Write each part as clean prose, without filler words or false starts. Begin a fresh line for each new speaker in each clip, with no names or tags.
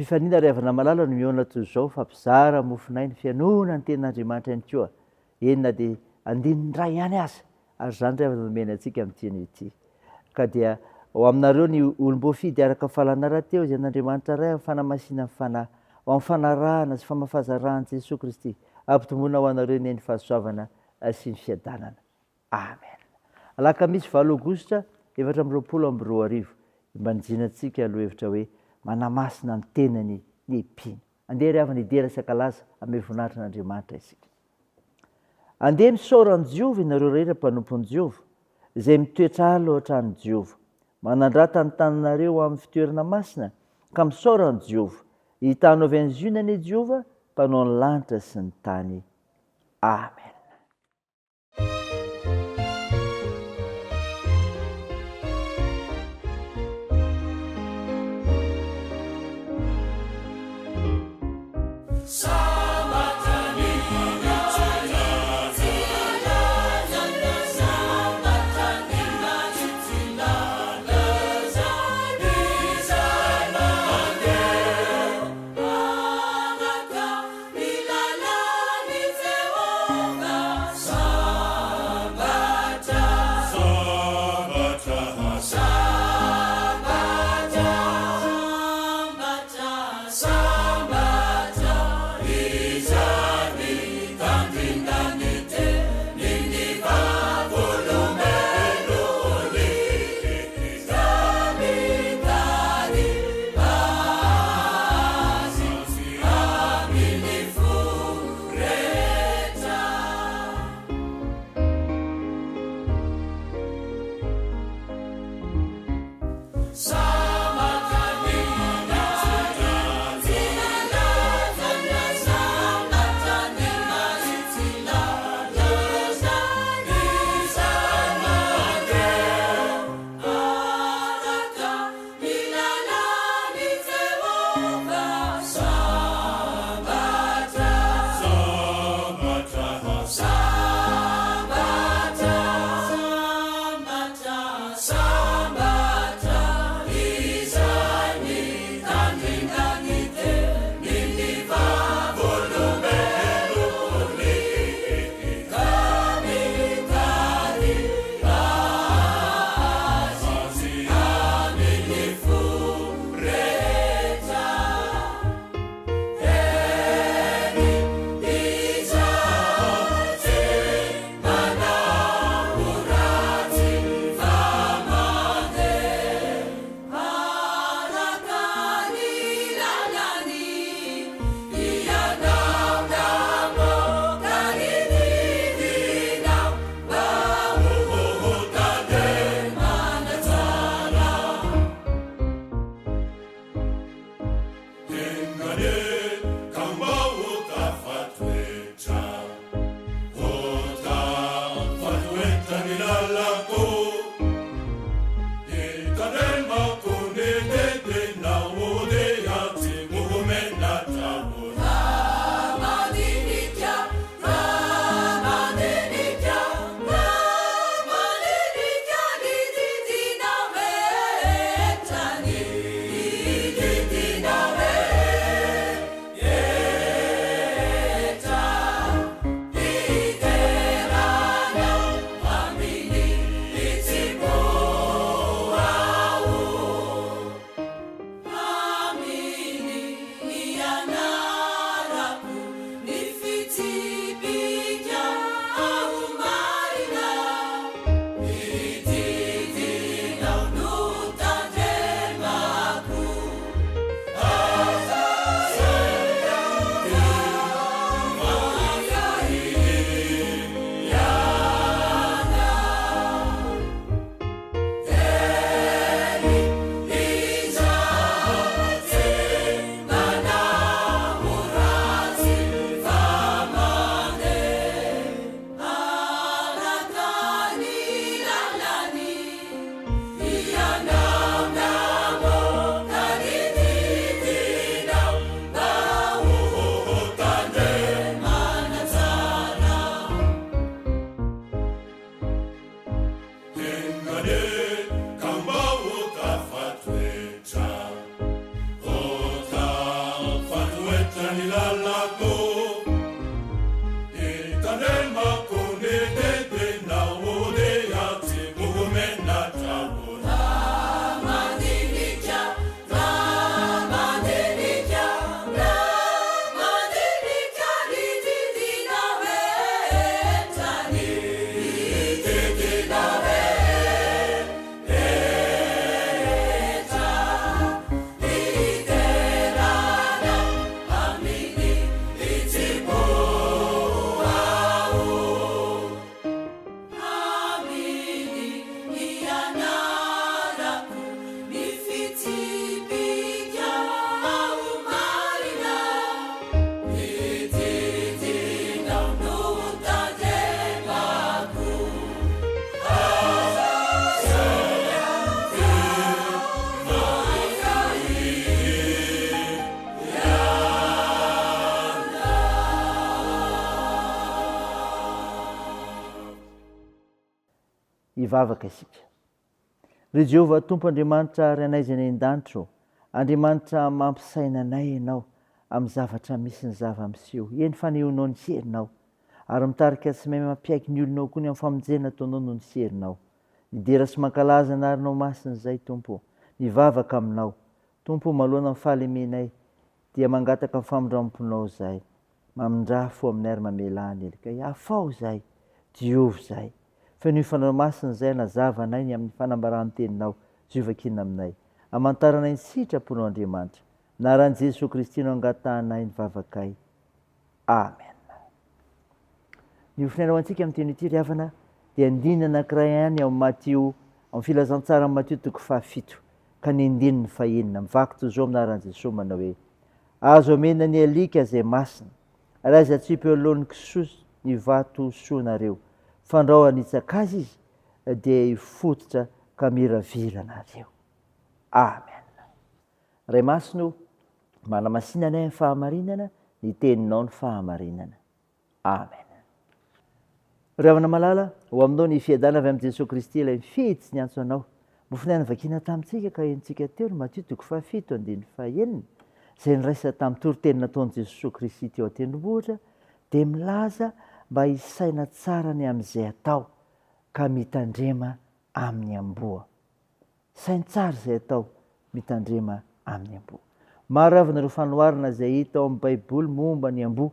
Am-pifaliana ry havana malala no mihaona toy izao fa mpizara mofonay ny fihainoana ny tenin'Andriamanitra ihany koa, eny na dia andininy iray ihany aza, ary izany ry havana no omeny antsika amin'ity anio ity. Ka dia ho aminareo ny olom-boafidy araka ny fahalalana rahateo izay an'Andriamanitra Ray amin'ny fanamasinan'ny Fanahy, ho amin'ny fanarahana sy famafazarahan'i Jesoa Kristy, hampitomboina ho anareo anie ny fahasoavana sy ny fiadanana. Amen. Alakamisy valo aogositra 2024, Imbanjinantsika lohahevitra hoe Manamasina ny tenany ny mpino. Andeha ry havana hidera sy hankalaza hanome voninahitra an'Andriamanitra isika. Andeha misaora an'i Jehovah ianareo rehetra mpanompon'i Jehovah, izay mitoetra alo an-tranon'i Jehovah. Manandrata ny tananareo amin'ny fitoerana masina, ka misaora an'i Jehovah. Hitanao avy any Ziona anie Jehovah, Mpanao ny lanitra sy ny tany. Amen. Hivavaka isika. Ry Jehovah Tompo Andriamanitra ary Anay izay any an-danitra ô, Andriamanitra mampisaina anay Ianao amin'ny zavatra misy ny zava-miseho, eny fanehoanao ny herinao, ary mitarika sy mahay mampiaiky ny olonao koa ny amin'ny famonjena ataonao noho ny herinao. Midera sy mankalaza anaranao masina izay, Tompo ô. Mivavaka aminao. Tompo ô, manoloana ny fahalemenay, dia mangataka ny famindramponao izahay. Mamindrà fo aminay ary mamelà ny helokay. Afaho izahay. Diovy izahay. Fenoy Fanahy Masina izay hanazava anay ny amin'ny fanambaran'ny Teninao izay hovakiana aminay. Hamantaranay ny sitraponao Andriamanitra. Anaran'i Jesoa Kristy no angatahanay ny vavakay. Amen. Ny hofonaina ho antsika amin'ny teny ity ry havana dia andininy anankiray ihany ao Matio, amin'ny filazantsaran'i Matio toko fahafito ka ny andininy fahenina. Mivaky toy izao amin'ny anaran'i Jesoa manao hoe, Azo omena ny alika izay masina, ary aza atsipy eo anoloan'ny kisoa ny vato soa nareo, fandrao hanitsaka azy izy dia hifototra ka miravira anareo. Amen. Ray Masina o, manamasina anay amin'ny fahamarinana, ny teninao ny fahamarinana. Amen. Ry havana malala, ho aminao ny fiadana avy amin'i Jesoa Kristy ilay mifehy tsy niantso anao. Mofon'aina vakiana tamintsika ka henontsika teo ny Matio toko fahafito andininy fahenina, izay niraisina tamin'ny toriteny nataon'i Jesoa Kristy teo an-tendrombohitra, dia milaza mba hisaina tsara ny amin'izay atao, ka mitandrema amin'ny amboa. Saino tsara izay atao, mitandrema amin'ny amboa. Maro avy ireo fanoharana izay hita ao amin'ny Baiboly momba ny amboa.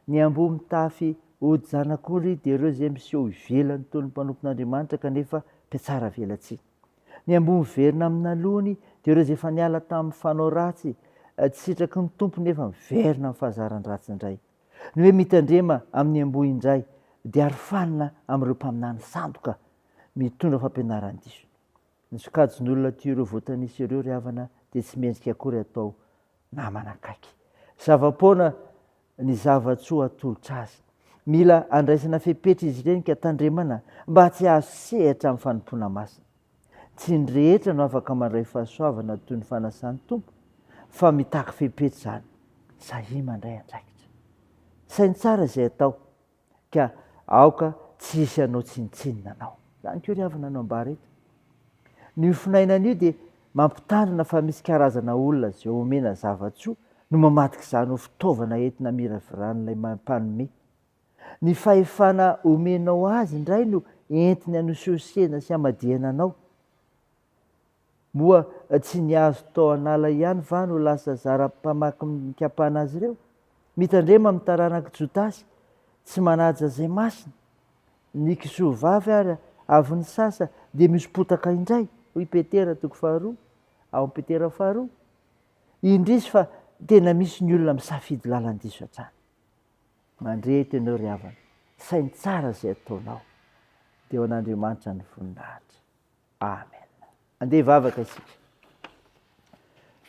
Ny amboa mitafy hodi-janak'ondry dia ireo izay miseho ivelany toy ny mpanompon'Andriamanitra kanefa mpiatsara velatsihy. Ny amboa miverina amin'ny naloany dia ireo izay efa niala tamin'ny fanao ratsy tsy sitraky ny Tompo nefa miverina amin'ny fahazaran-dratsy indray. Ny hoe mitandrema amin'ny amboa indray dia arofanina amin'ireo mpaminany sandoka mitondra fampianaran-diso. Ny sokajin'olona toy ireo voatanisa ireo ry havana dia tsy mendrika akory atao namana akaiky. Zava-poana ny zava-tsoa atolotra azy. Mila andraisana fepetra izy ireny ka tandremana mba tsy hahazo sehatra amin'ny fanompoana masina. Tsy ny rehetra no afaka mandray fahasoavana toy ny fanasan'ny Tompo fa mitaky fepetra izany. Sahia mandray andraikitra. Saino tsara izay atao. Ka aoka tsy hisy hanao tsinontsinona anao. Izany koa ry havana no ambara eto. Ny ofonaina an'io dia mampitandrina fa misy karazana olona izay omena zava-tsoa no mamadika izany ho fitaovana entina hamiraviran'ilay mpanome. Ny fahefana omenao azy indray no entiny hanosihosena sy hamadihana anao. Moa tsy ny hazo tao an'ala ihany va no lasa zara mpamaky mikapana azy ireo? Mitandrema amin'ny taranak'i Jodasy, tsy manaja izay masina. Ny kisoa vavy ary avy nisasa dia misopotaka indray, hoy Petera toko faharoa, ao amin'ny Petera faharoa. Indrisy fa tena misy ny olona misafidy lalan-diso hatrany. Mandre eto ianao ry havana, saino tsara izay ataonao, dia ho an'Andriamanitra ny voninahitra. Amen. Andeha hivavaka isika.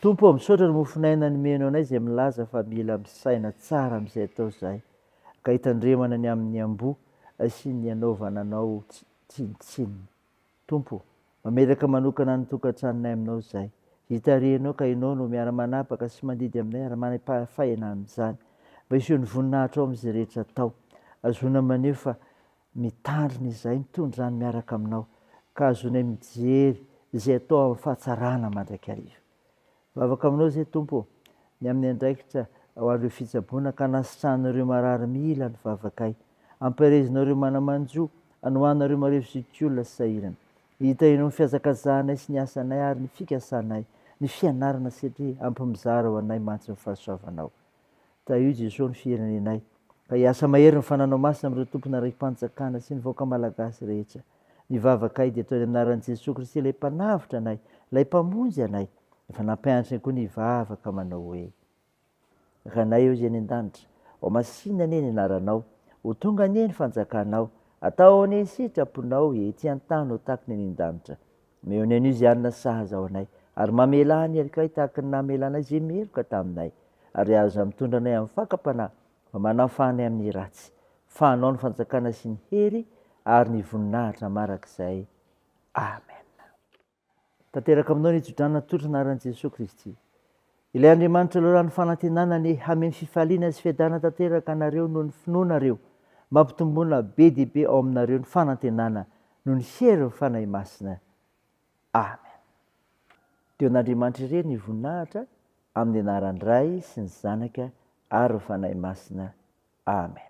Tompo ô, misaotra ny mofon'aina nomenao anay izay milaza fa mila misaina tsara amin'izay atao izahay, ka hitandremana ny amin'ny amboa sy ny hanaovana anao tsinontsinona. Tompo ô, mametraka manokana ny tokantranonay aminao izahay. Hitarihinao ka Ianao no miara-manapaka sy mandidy aminay ary manam-pahefana amin'izany. Mba hiseho ny voninahitrao amin'izay rehetra atao. Ahazoana maneho fa Mitandrina izahay mitondra izany miaraka aminao ka azonay mijery izay atao amin'ny fahatsarana mandrakariva. Vavaka aminao izay Tompo ô, ny amin'ny andraikitra ho an'ireo fitsaboana ka anasitrahanareo marary mila ny vavakay. Ampaherezinao ireo mana-manjo, anohanareo marefo zokiolona sy sahirana. Hitahianao ny fihazakazahanay sy ny asanay ary ny fikasanay, ny fianarana satria ampy mizara ho anay mantsy ny fahasoavanao. Tahio Jesoa ny firenenay, ka hiasa mahery ny fananao masina amin'ireo tompon'andraiki-panjakana sy ny vahoaka malagasy rehetra. Ny vavakay dia ataony amin'ny anaran'i Jesoa Kristy ilay Mpanavotra anay, ilay Mpamonjy anay. Efa nampianatra koa ny hivavaka manao hoe, Ranay eo izay any an-danitra, ho masina anie ny anaranao, ho tonga anie ny fanjakanao, atao anie ny sitraponao ety an-tany ho tahaka ny any an-danitra. Omeo ny anio izay hanina sahaza ho anay, ary mamelà ny helokay tahaka ny namelanay izay meloka taminay. Ary aza mitondra anay amin'ny fakam-panahy, fa manafaha anay amin'ny ratsy. Fa Anao ny fanjakana sy ny hery ary ny voninahitra marak'izay. Amen. Tanteraka aminao ny tsodrano natolotry ny anaran'i Jesoa Kristy. Ilay Andriamanitra loharanon'ny fanantenana anie hameno fifaliana sy fiadanana tanteraka anareo noho ny finoanareo, mba hampitomboana be dia be ao aminareo ny fanantenana. noho ny herin'ny Fanahy Masina. Amen. Dia ho an'Andriamanitra irery ny voninahitra, amin'ny anaran'ny Ray sy ny Zanaka ary ny Fanahy Masina. Amen.